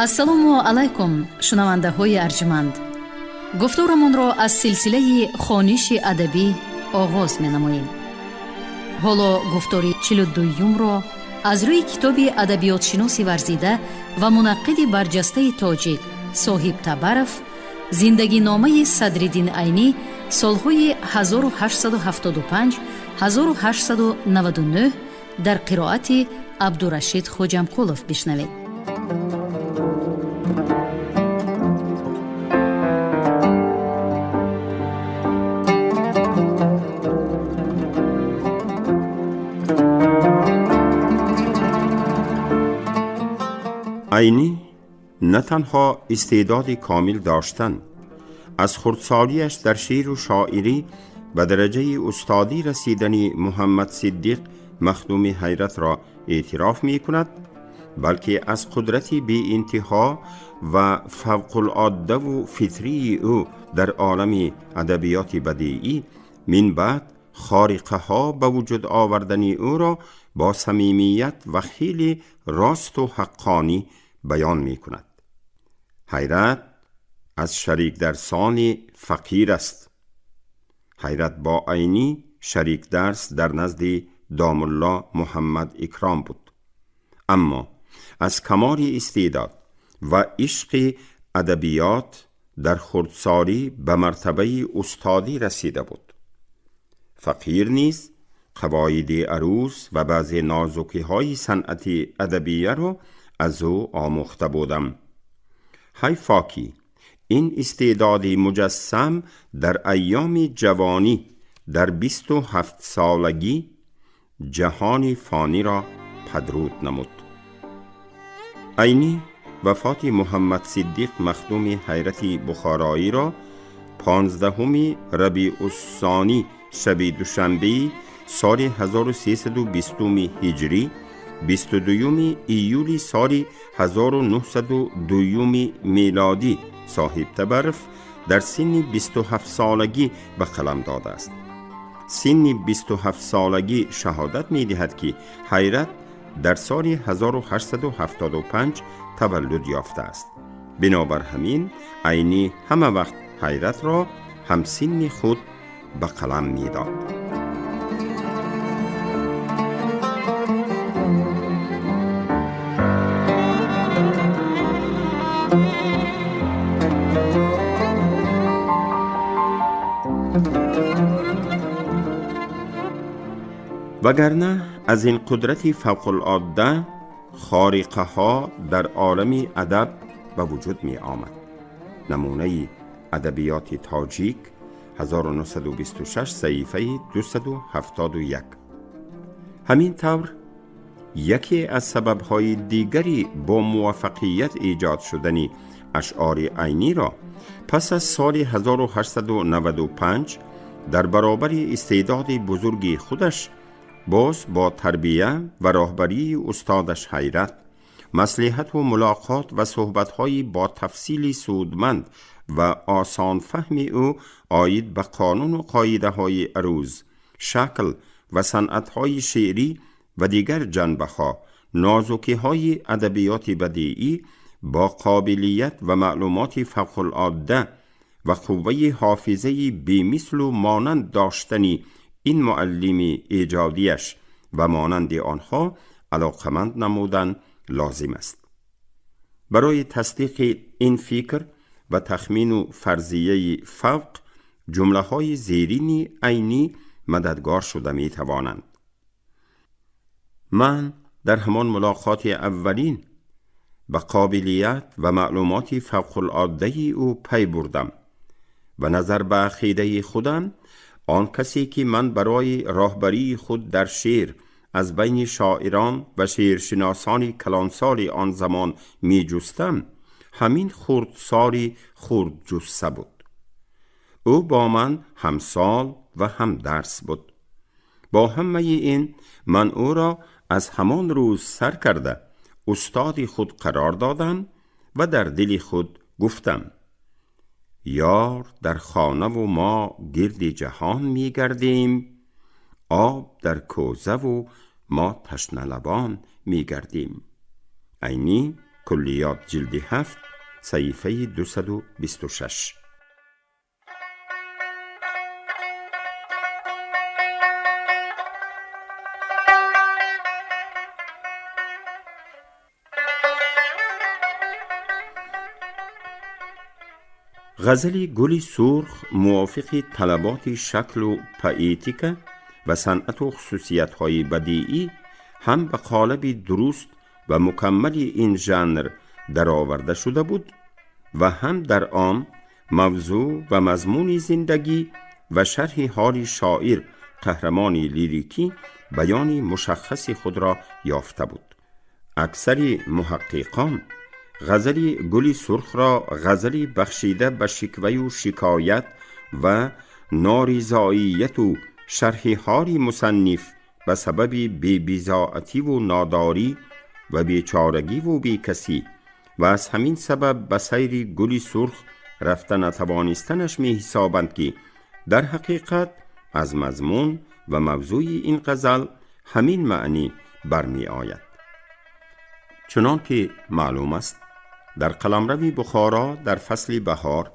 Ассалому алайкум, шунавандаҳои арҷманд. Гуфторамонро аз силсилаи хониши адабӣ оғоз менамоем. Ҳоло гуфтори 42-юмро аз рӯи китоби адабиётшиноси варзида ва мунаққиди барҷастаи тоҷик Соҳиб Табаров «Зиндагиномаи Садриддин Айнӣ солҳои 1875-1899» дар қироати Абдурашид Хоҷамкулов бишнавед. Айнӣ на танҳо истеъдоди комил доштан, аз хурдсолиаш дар шеъру шоирӣ ба дараҷаи устодӣ расидани Муҳаммад Сиддиқ Махдуми Ҳайратро эътироф мекунад, балки аз қудрати беинтиҳо ва фавқулоддаву фитрии ӯ дар олами адабиёти бадиӣ минбаъд хориқаҳо ба вуҷуд овардани ӯро бо самимият ва хеле росту ҳаққонӣ баён мекунад. Ҳайрат аз шарикдарсони фақир аст. Ҳайрат бо Айнӣ шарикдарс дар назди домулло Муҳаммад Икром буд, аммо аз камоли истеъдод ва ишқи адабиёт дар хурдсолӣ ба мартабаи устодӣ расида буд. Фақир низ қавоиди аруз ва баъзе нозукиҳои санъати адабияро аз ӯ омӯхта будам. Ҳайфо ки ин истеъдоди муҷассам дар айёми ҷавонӣ, дар 27-солагӣ ҷаҳони фониро падруд намуд. Айнӣ вафоти Муҳаммад Сиддиқ Махдуми Ҳайрати Бухороиро 15-уми Рабиуссонӣ, шаби душанбеи соли 1320 ҳиҷрӣ, 22 июли соли 1902 мелодӣ Соҳиб Табаров дар синни 27-солагӣ ба қалам додааст. Синни 27-солагӣ шаҳодат медиҳад, ки Ҳайрат дар соли 1875 таваллуд ёфтааст. Бинобар ҳамин Айнӣ ҳама вақт Ҳайратро ҳамсинни худ ба қалам медод. Вагарна аз ин қудрати фавқулодда хориқаҳо дар олами адаб ба вуҷуд меомад. Намунаи адабиёти тоҷик, 1926, саҳифаи 271. Ҳамин тавр, яке аз сабабҳои дигари бо муваффақият эҷод шудани ашъори Айниро пас аз соли 1895 дар баробари истеъдоди бузурги худаш боз бо тарбия ва роҳбарии устодаш Ҳайрат, маслиҳату мулоқот ва суҳбатҳои бо тафсили судманд ва осонфаҳми ӯ оид ба қонуну қоидаҳои аруз, шакл ва санъатҳои шеърӣ ва дигар ҷанбаҳо, нозукиҳои адабиёти бадиӣ, бо қобилият ва маълумоти фавқулодда ва қувваи ҳофизаи бемислу монанд доштани ин муаллими эҷодияш ва монанди онҳо алоқаманд намудан лозим аст. Барои тасдиқи ин фикр ва тахмину фарзияи фавқ ҷумлаҳои зерини Айнӣ мададгор шуда метавонанд. Ман дар ҳамон мулоқоти аввалин ба қобилият ва маълумоти фавқулоддаи ӯ пай бурдам ва назар ба ақидаи худам, он касе ки ман барои роҳбарии худ дар шеър аз байни шоирон ва шеършиносони калонсоли он замон меҷустам, ҳамин хурдсоли хурдҷусса буд. Ӯ бо ман ҳамсол ва ҳамдарс буд. Бо ҳамаи ин ман ӯро аз ҳамон рӯз сар карда устоди худ қарор додам ва дар дили худ гуфтам: ёр дар хонаву мо гирди ҷаҳон мегардем, об дар кӯзаву мо ташналабон мегардем. Айнӣ. کلیات جلد 7 صحیفه 226. غزل گل سرخ موافق طلبات شکل و پئیتیکا و صنعت و خصوصیت‌های بدیعی هم به قالب درست و مکمل این ژانر درآورده شده بود و هم در آن موضوع و مضمون زندگی و شرح حال شاعر قهرمان لیریکی بیان مشخص خود را یافته بود. اکثر محققان غزل گل سرخ را غزلی بخشیده به شکوه و شکایت و نارضاییت و شرح حال مصنف به سبب بی‌بضاعتی و ناداری و بیچارگی و بیکسی و از همین سبب به سیر گل سرخ رفته نتوانستنش می حسابند که در حقیقت از مضمون و موضوع این غزل همین معنی برمی آید. چنان که معلوم است در قلمرو بخارا در فصل بهار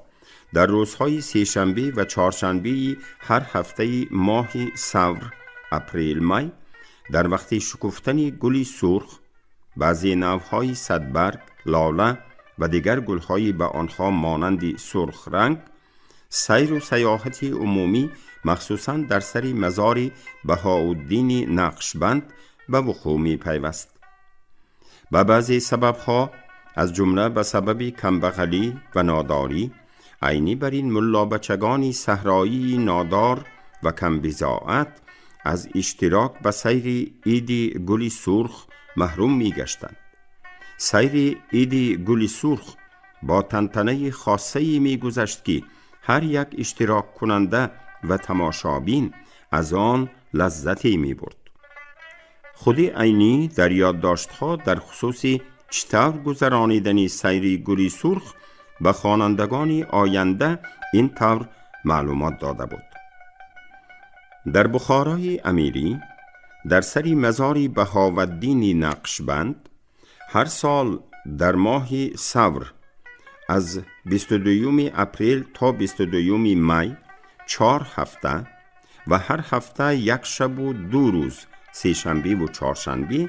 در روزهای سه‌شنبه و چهارشنبه هر هفته ماه ثور اپریل می در وقت شکفتن گل سرخ بعضی نوع‌های صدبرگ، لاله و دیگر گل‌های به آنها مانند سرخ رنگ سیر و سیاحت عمومی مخصوصاً در سر مزار بهاءالدین نقشبند به وقوع می پیوست. به بعضی سببها از جمله به سبب کمبغلی و ناداری عینی بر این ملا بچگان صحرایی نادار و کم بضاعت از اشتراک به سیر عید گل سرخ محروم می گشتند. سیر عید گل سرخ با تنتنه خاصه می گذشت که هر یک اشتراک کننده و تماشابین از آن لذتی می برد. خود عینی در یادداشت‌ها در خصوص چطور گذرانیدن سیر گل سرخ به خوانندگان آینده این طور معلومات داده بود. در بخارای امیری در سر مزار بهاءالدین نقشبند هر سال در ماه ثور از 22 اپریل تا 22 می 4 هفته و هر هفته یک شب و 2 روز سه‌شنبه و چهارشنبه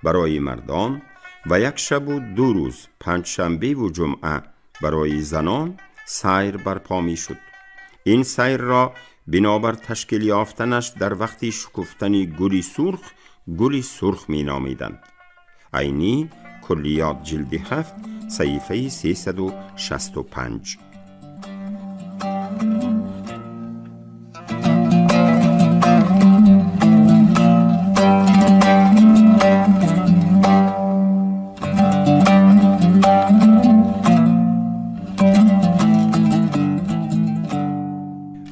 برای مردان و یک شب و 2 روز پنجشنبه و جمعه برای زنان سیر برپا می شد. این سیر را بنابر تشکیل یافتنش در وقت شکفتن گل سرخ گل سرخ می نامیدند. عینی کلیات جلد 7 صحیفه 365.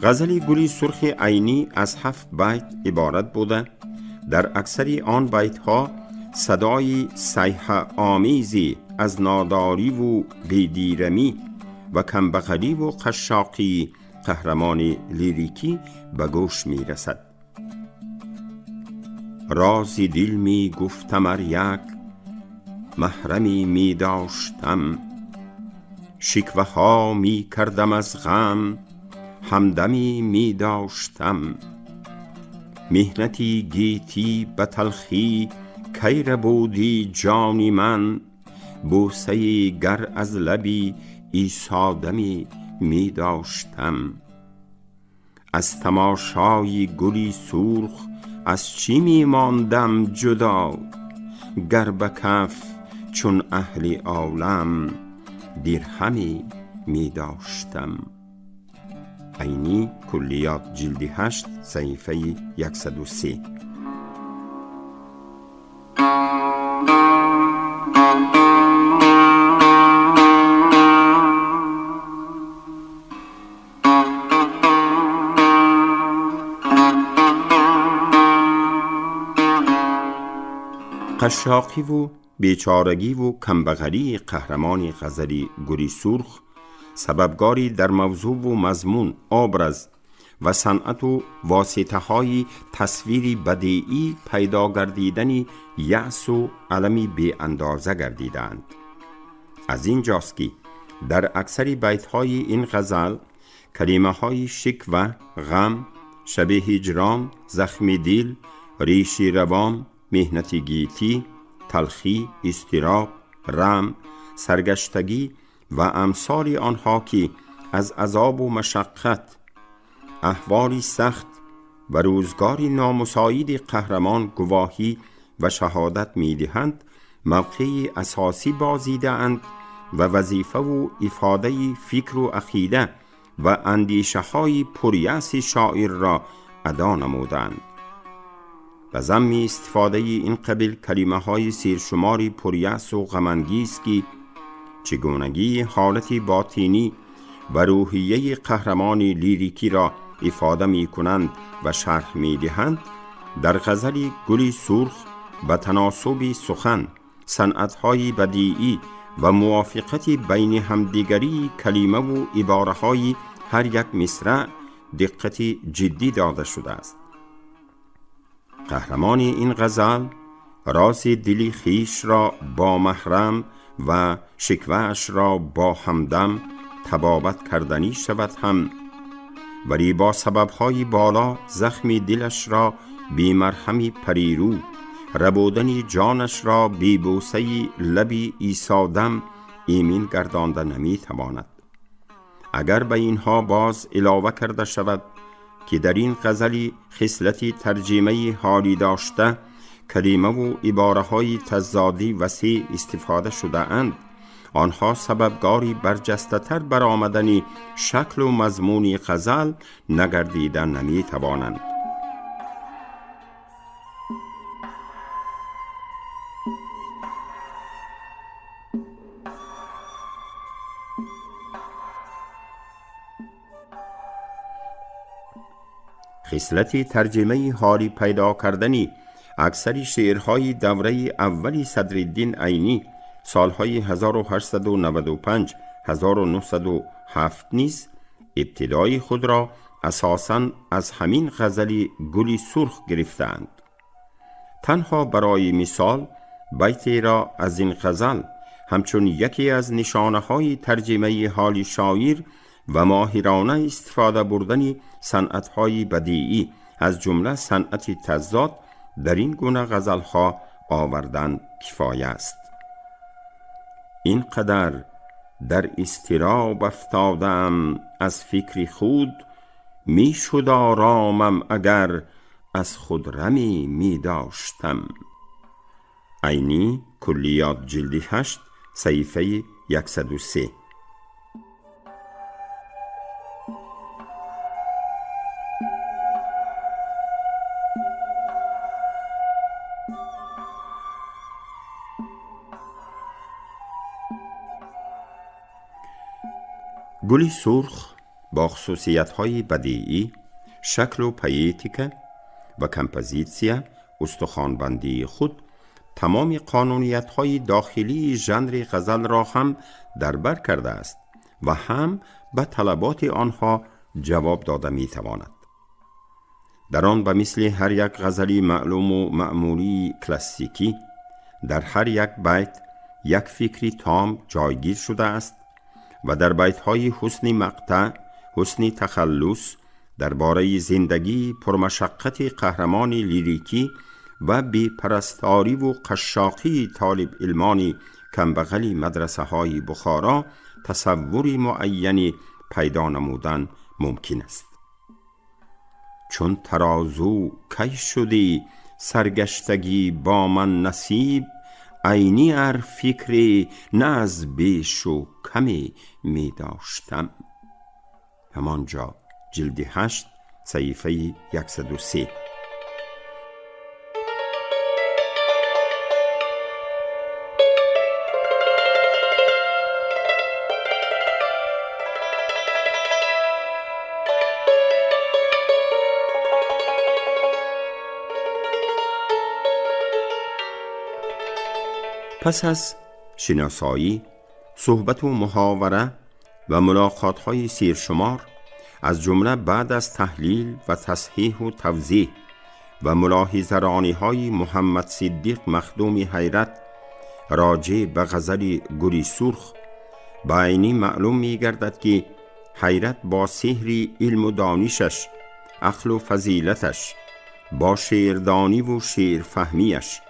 غزل گل سرخ عینی از 7 بیت عبارت بوده. در اکثر آن بیت ها صدای صیحه آمیزی از ناداری و بیدیرمی و کمبغلی و قشاقی قهرمان لیریکی به گوش می رسد. راز دل می گفتم ار یک محرمی می داشتم، شکوه ها می کردم از غم همدمی می داشتم. محنتی گیتی به تلخی کی ربودی جانی من، بوسه گر از لبی عیسی دمی می داشتم. از تماشای گلی سرخ از چی می ماندم جدا، گر به کف چون اهل عالم درهمی می داشتم. عینی کلیات جلد 8 صحیفه 103. قشاقی و بیچارگی و کمبغلی قهرمان غزل گلی سرخ سببگاری در موضوع و مضمون آبرز و صنعت و واسطه های تصویر بدیعی پیدا گردیدن یأس و الم بی اندازه گردیدند. از اینجاست که در اکثر بیت‌های این غزل کلمه‌های شکوه، غم، شب هجران، زخم دل، ریش روان، محنت گیتی، تلخی، اضطراب، رم، سرگشتگی و امثال آنها که از عذاب و مشقت، احوال سخت و روزگار نامساعد قهرمان گواهی و شهادت می‌دهند، موقع اساسی بازیده اند و وظیفه و افاده فکر و عقیده و اندیشه های پریاس شاعر را ادا نمودند. و ضمن استفاده این قبیل کلمه های سیرشماری پریاس و غم انگیز که چگونگی حالت باطینی و روحیه قهرمان لیریکی را افاده می کنند و شرح می دهند، در غزل گل سرخ به تناسب سخن، صنعت‌های بدیعی و موافقت بین همدیگری کلمه و عباره‌های هر یک مصرع دقت جدی داده شده است. قهرمان این غزل راز دل خویش را با محرم و شکوه‌اش را با همدم طبابت کردنی شود هم، ولی با سببهای بالا زخم دلش را بی مرهم پریرو، ربودن جانش را بی بوسه لب عیسی دم ایمین گردانده نمی تواند. اگر به اینها باز علاوه کرده شود که در این غزل خصلت ترجمه حالی داشته کلمه و عباره‌های تضادی وسیع استفاده شده اند، آنها سببگاری برجسته تر برآمدن شکل و مضمون غزل نگردیده نمی توانند. خصلت ترجمه حالی پیدا کردنی اکثر شعرهای دوره اولی صدرالدین عینی سالهای 1895 1907 نیز ابتدای خود را اساساً از همین غزل گل سرخ گرفتند. تنها برای مثال بیتی را از این غزل همچون یکی از نشانه‌های ترجمه حال شاعر و ماهرانه استفاده بردن صنعت‌های بدیعی از جمله صنعت تضاد در این گونه غزل‌ها آوردن کفایه است. این قدر در اضطراب افتادم از فکر خود، می شد آرامم اگر از خود رمی می داشتم. عینی کلیات جلد 8 صحیفه 103. گل سرخ با خصوصیت‌های بدیعی، شکل و پویتیکا و کمپوزیتسیا استخوان‌بندی خود تمام قانونیت‌های داخلی ژانر غزل را هم در بر کرده است و هم به طلبات آنها جواب داده می‌تواند. در آن به مثل هر یک غزل معلوم و معمولی کلاسیکی در هر یک بیت یک فکری تام جایگیر شده است و در بیت‌های حسن مقطع، حسن تخلص درباره زندگی پرمشقت قهرمان لیریکی و بی‌پرستاری و قشاقی طالب علمان کمبغل مدرسه‌های بخارا تصور معینی پیدا نمودن ممکن است. چون ترازو کی شدی سرگشتگی با من نصیب، عینی ار فکری نه از بیش و کمی می داشتم. همانجا جلد 8 صحیفه 103. پس از شناسایی، صحبت و محاوره و ملاقات‌های سیرشمار، از جمله بعد از تحلیل و تصحیح و توضیح و ملاحظه‌رانی‌های محمد صدیق مخدوم حیرت راجع به غزل گلی سرخ به عینی معلوم می گردد که حیرت با سحر علم و دانشش، عقل و فضیلتش، با شعردانی و شعرفهمیش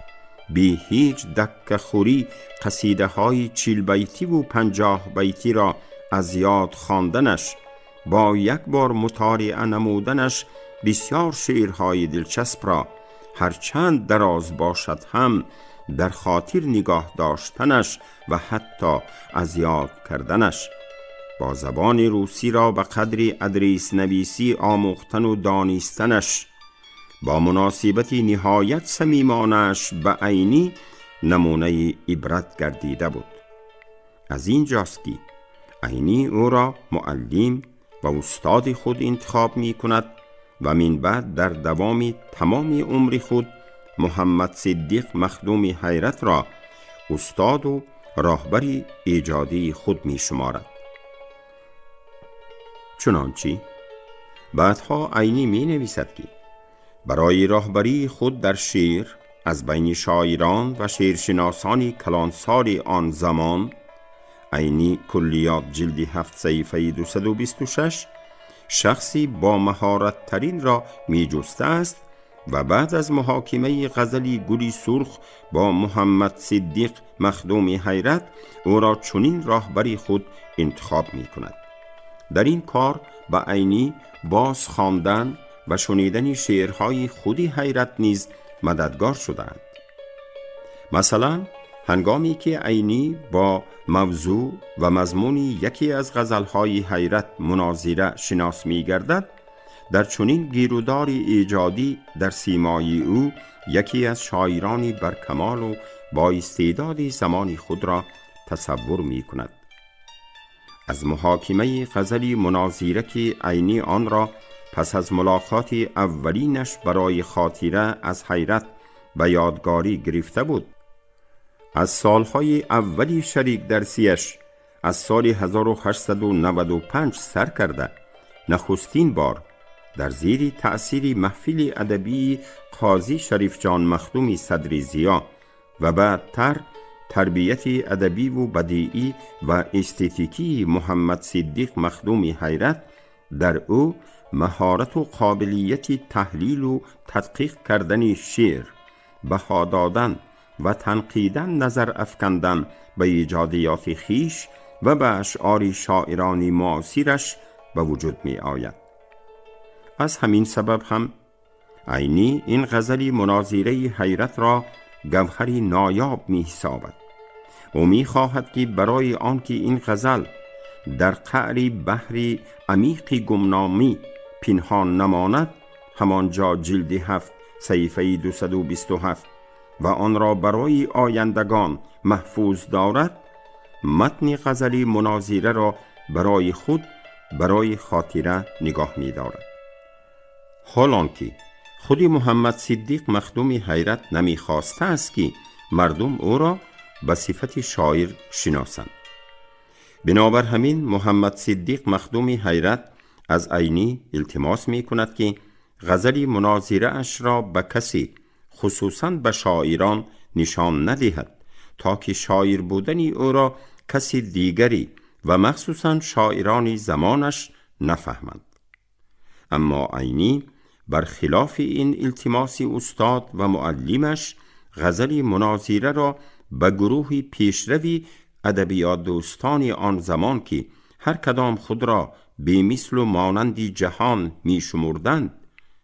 بی هیچ دکه خوری قصیده های 40 بیتی و 50 بیتی را از یاد خواندنش، با یک بار مطالعه نمودنش بسیار شعرهای دلچسب را هرچند دراز باشد هم در خاطر نگاه داشتنش و حتی از یاد کردنش، با زبان روسی را به قدر ادریس نویسی آموختن و دانستنش، با مناسبت نهایت صمیمانش به عینی نمونه عبرت گردیده بود. از این جاست که عینی او را معلم و استاد خود انتخاب می کند و من بعد در دوام تمام عمر خود محمد صدیق مخدوم حیرت را استاد و راهبر ایجادی خود می شمارد. چنانچه بعدها عینی می نویسد که برای راهبری خود در شعر از بین شاعران و شعرشناسان کلانسال آن زمان، عینی کلیات جلد 7 صحیفه 226، شخصی با مهارت ترین را می جسته است و بعد از محاکمه غزل گلی سرخ با محمد صدیق مخدوم حیرت او را چنین راهبری خود انتخاب می کند. در این کار به عینی باز خواندن و شنیدن شعرهای خودی حیرت نیز مددگار شدند. مثلا هنگامی که عینی با موضوع و مضمون یکی از غزلهای حیرت مناظره شناس می گردد، در چنین گیرودار ایجادی در سیمای او یکی از شاعران برکمال و با استعداد زمان خود را تصور می کند. از محاکمه غزل مناظره که عینی آن را پس از ملاقات اولینش برای خاطره از حیرت به یادگاری گرفته بود، از سالهای اولی شریک درسیش از سال 1895 سر کرده، نخستین بار در زیر تأثیر محفل ادبی قاضی شریف جان مخدوم صدر ضیا و بعدتر تربیت ادبی و بدیعی و استتیکی محمد صدیق مخدوم حیرت در او مهارت و قابلیت تحلیل و تدقیق کردن شعر، بها دادن و تنقیدن نظر افکندن به ایجادیات خیش و به اشعار شاعران معاصرش به وجود می آید. از همین سبب هم عینی این غزل مناظره حیرت را گوهری نایاب می حسابد. او می خواهد که برای آنکه این غزل در قعر بحر عمیق گمنامی پنهان نماند، همانجا جلد 7 صحیفه 227 و آن را برای آیندگان محفوظ دارد، متن غزل مناظره را برای خود برای خاطره نگاه می دارد. حال آنکه خود محمد صدیق مخدوم حیرت نمی خواسته است که مردم او را به صفت شاعر شناسند. بنابر همین محمد صدیق مخدوم حیرت از عینی التماس می کند که غزل مناظره اش را به کسی، خصوصا به شاعران، نشان ندهد تا که شاعر بودن او را کسی دیگری و مخصوصا شاعران زمانش نفهمند. اما عینی برخلاف این التماس استاد و معلمش غزل مناظره را به گروه پیشروی ادبیات دوستان آن زمان که هر کدام خود را بی مثل و مانند جهان می شمردند،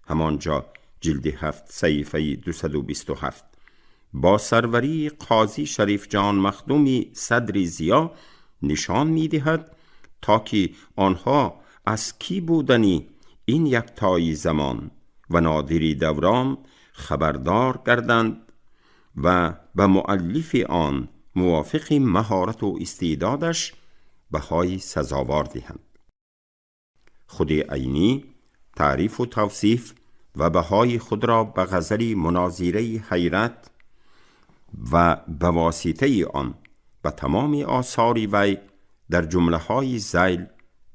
همانجا جلد 7 صحیفه 227 با سروری قاضی شریف جان مخدوم صدر ضیا نشان می دهد تا که آنها از کی بودنی این یکتای زمان و نادری دوران خبردار گردند و به مؤلف آن موافق مهارت و استعدادش بهای سزاوار دهند. خود عینی تعریف و توصیف و بهای خود را به غزل مناظره حیرت و به واسطه آن به تمام آثار وی در جمله های ذیل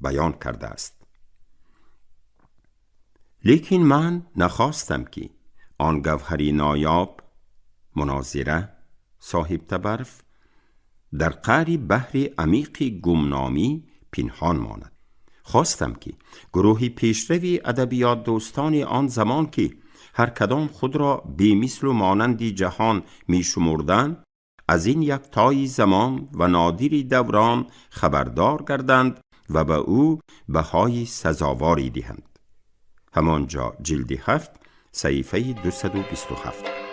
بیان کرده است. لیکن من نخواستم که آن گوهری نایاب مناظره صاحب تبرف дар қаъри баҳри амиқи гумномӣ пинҳон монад. Хостам ки гурӯҳи пешрави адабиётдӯстони он замон, ки ҳар кадом худро бемислу монанди ҷаҳон мешумурданд, аз ин яктои замон ва нодири даврон хабардор гарданд ва ба ӯ баҳои сазоворӣ диҳанд. Ҳамонҷо ҷилди 7 саҳифаи 227.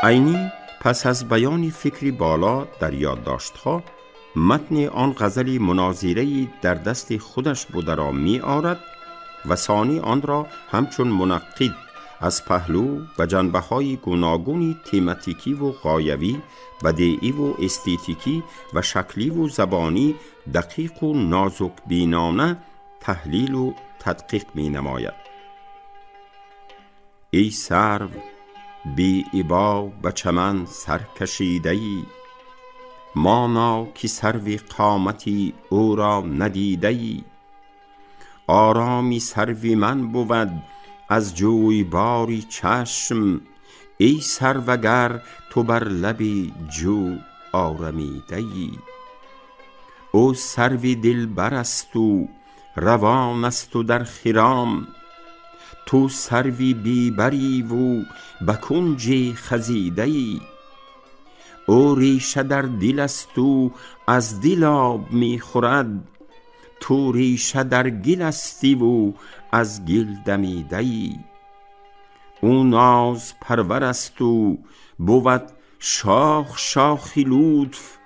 عینی پس از بیان فکری بالا در یادداشت‌ها متن آن غزل مناظره‌ای در دست خودش بوده را می آرد و ثانی آن را همچون منقد از پهلو و جنبه‌های گوناگونی تماتیکی و غایوی، بدیعی و استتیکی و شکلی و زبانی دقیق و نازک بینانه تحلیل و تدقیق می نماید. ای سرو بی ابا به چمن سر کشیده ای، مانا که سروی قامتی او را ندیده ای. آرامی سروی من بود از جویباری چشم، ای سرو اگر تو بر لب جو آرمیده ای. او سروی دلبر است و روان است و در خرام، تو سروی بی بری و به کنج خزیده ای. او ریشه در دل است و از دل آب می خورد، تو ریشه در گل استی و از گل دمیده ای. او ناز پرور است و بود شاخ شاخی لطف،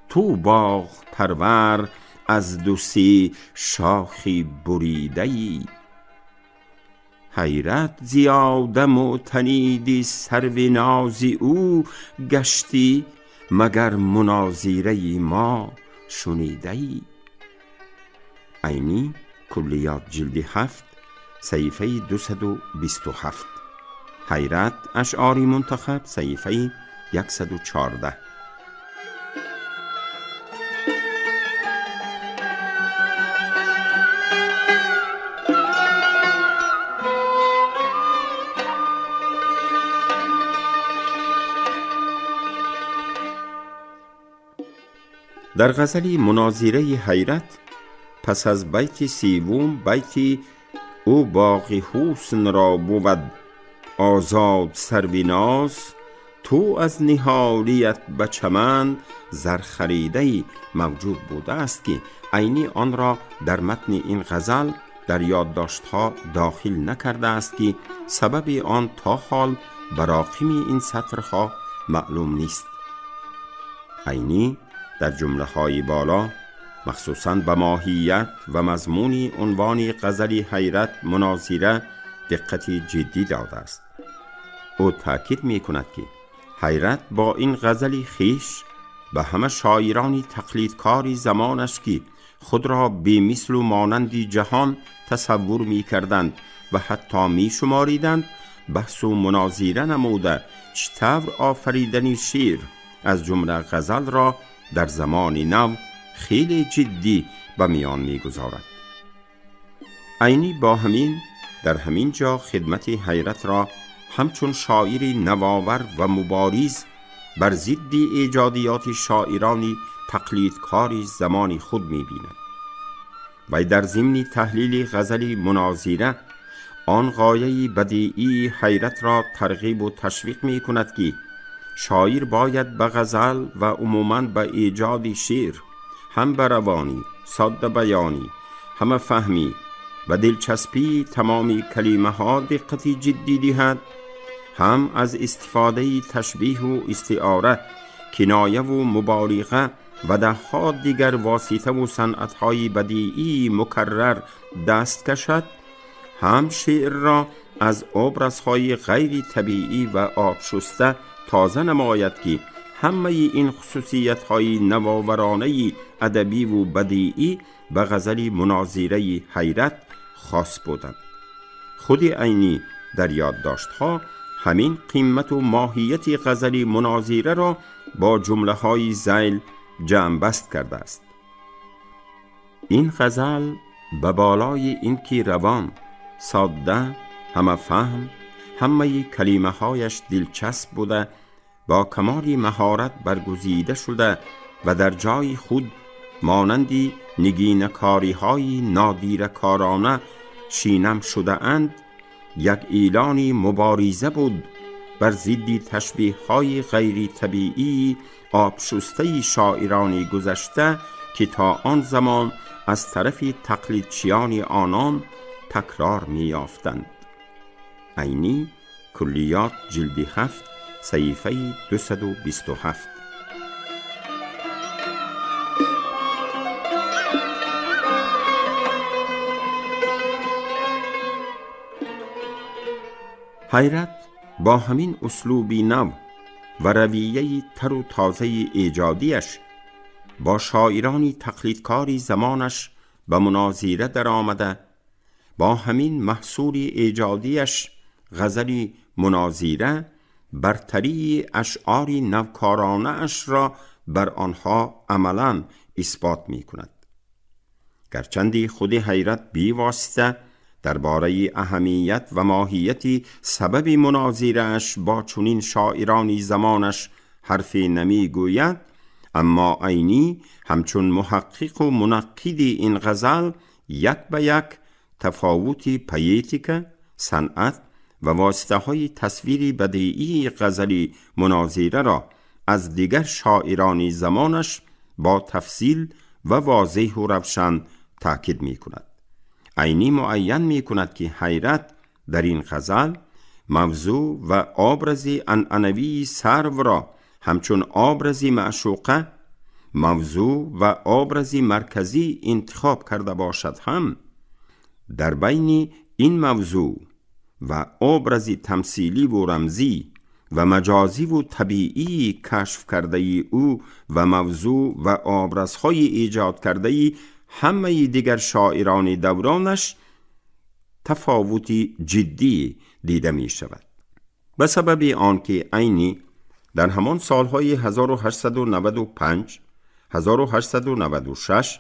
تو باغ پرور از دو سه شاخی بریده ای. حیرت زیاده معتنیدی سرو ناز او گشتی، مگر مناظره ما شنیده ای. عینی کلیات جلد 7 صحیفه 227. حیرت اشعاری منتخب صحیفه 114. در غزل مناظره حیرت پس از بیت سیوم بیت او باغ حسن را بود آزاد سروی ناز، تو از نهالیت به چمن زر خریده موجود بوده است که عینی آن را در متن این غزل در یادداشت‌ها داخل نکرده است که سبب آن تا حال براقم این سطرها معلوم نیست. عینی در جمله های بالا مخصوصاً به ماهیت و مضمون عنوان غزل حیرت مناظره دقت جدی داده است. او تاکید می کند که حیرت با این غزل خویش به همه شاعران تقلیدکار زمانش که خود را بی مثل و مانند جهان تصور می کردند و حتی می شماریدند بحث و مناظره نموده چطور آفریدن شعر از جمله غزل را در زمان نو خیلی جدی به میان میگذارد. عینی با همین در همین جا خدمت حیرت را همچون شاعر نوآور و مبارز بر ضد ایجادیات شاعران تقلیدکار زمان خود می‌بیند و در ضمن تحلیل غزل مناظره آن غایه بدیعی حیرت را ترغیب و تشویق می‌کند که شاعر باید به غزل و عموماً به ایجاد شعر هم به روانی، ساده بیانی، همه فهمی و دلچسپی تمام کلمه ها دقت جدی دهد، هم از استفاده تشبیه و استعاره، کنایه و مبالغه و دهها دیگر واسطه و صنعت‌های بدیعی مکرر دست کشد، هم شعر را از ابرزهای غیر طبیعی و آبشسته تازه نماید که همه این خصوصیت‌های نوآورانه ادبی و بدیعی به غزل مناظره حیرت خاص بودند. خود عینی در یادداشت‌ها همین قیمت و ماهیت غزل مناظره را با جمله های ذیل جمع بست کرده است. این غزل به بالای اینکه روان، ساده، همه فهم، همه کلمه هایش دلچسب بوده، با کمال مهارت برگزیده شده و در جای خود مانند نگینکاری های نادیره کارانه شینم شده اند، یک اعلان مبارزه بود بر ضد تشبیه های غیر طبیعی آبشسته شاعران گذشته که تا آن زمان از طرف تقلیدچیان آنان تکرار می یافتند. عینی، کلیات جلد 7 صحیفه 227. حیرت با همین اسلوب نو و رویه تر و تازه ایجادیش با شاعران تقلیدکاری زمانش به مناظره در آمده، با همین محصول ایجادیش غزل مناظره برتری اشعار نوکارانه اش را بر آنها عملا اثبات می کند. گرچند خود حیرت بی واسطه درباره اهمیت و ماهیت سبب مناظره اش با چنین شاعرانی زمانش حرفی نمی گوید، اما عینی همچون محقق و منقد این غزل یک به یک تفاوت پویتیک، صنعت و واسطه های تصویر بدیعی غزل مناظره را از دیگر شاعران زمانش با تفصیل و واضح و روشن تاکید می کند. عینی معین می کند که حیرت در این غزل موضوع و آبرز عنعنوی سرو را همچون آبرز معشوقه، موضوع و آبرز مرکزی انتخاب کرده باشد، هم در بین این موضوع و آبرز تمثیلی و رمزی و مجازی و طبیعی کشف کرده او و موضوع و آبرزهای ایجاد کرده همه دیگر شاعران دورانش تفاوتی جدی دیده می شود. به سبب آنکه عینی در همان سالهای 1895 1896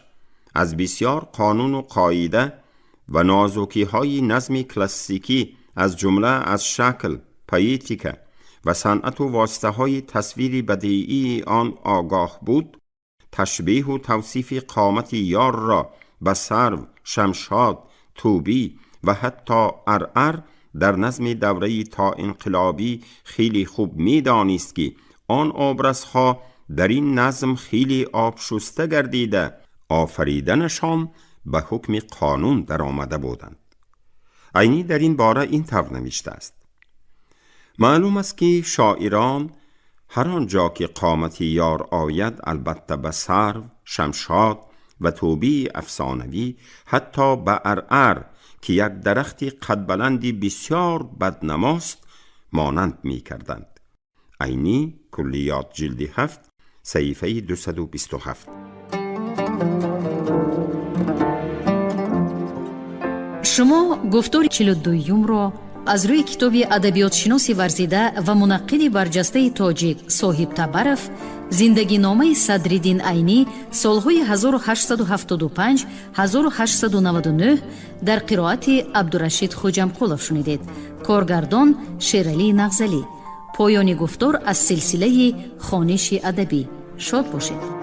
از بسیار قانون و قاعده و نازکی های نظم کلاسیکی از جمله از شکل، پویتیک و صنعت و واسطه های تصویر بدیعی آن آگاه بود، تشبیه و توصیف قامت یار را به سرو، شمشاد، طوبی و حتی عرعر در نظم دوره تا انقلابی خیلی خوب می دانست که آن آبرزها در این نظم خیلی آب شسته گردیده، آفریدنشان به حکم قانون در آمده بودند. عینی در این باره این طور نوشته است: معلوم است که شاعران هر آنجا که قامت یار آید البته به سرو، شمشاد و طوبی افسانوی، حتی به عرعر که یک درخت قد بلندی بسیار بدنماست مانند می کردند. عینی، کلیات جلد 7 صحیفه 227. Шумо гуфтори 42-юмро аз рӯи китоби адабиётшиноси варзида ва мунаққиди барҷастаи тоҷик Соҳиб Табаров «Зиндагиномаи Садриддин Айнӣ солҳои 1875-1899» дар қироати Абдурашид Хоҷамқулов шунидед. Коргардон Шералӣ Нағзалӣ. Поёни гуфтор аз силсилаи хониши адабӣ. Шод бошед.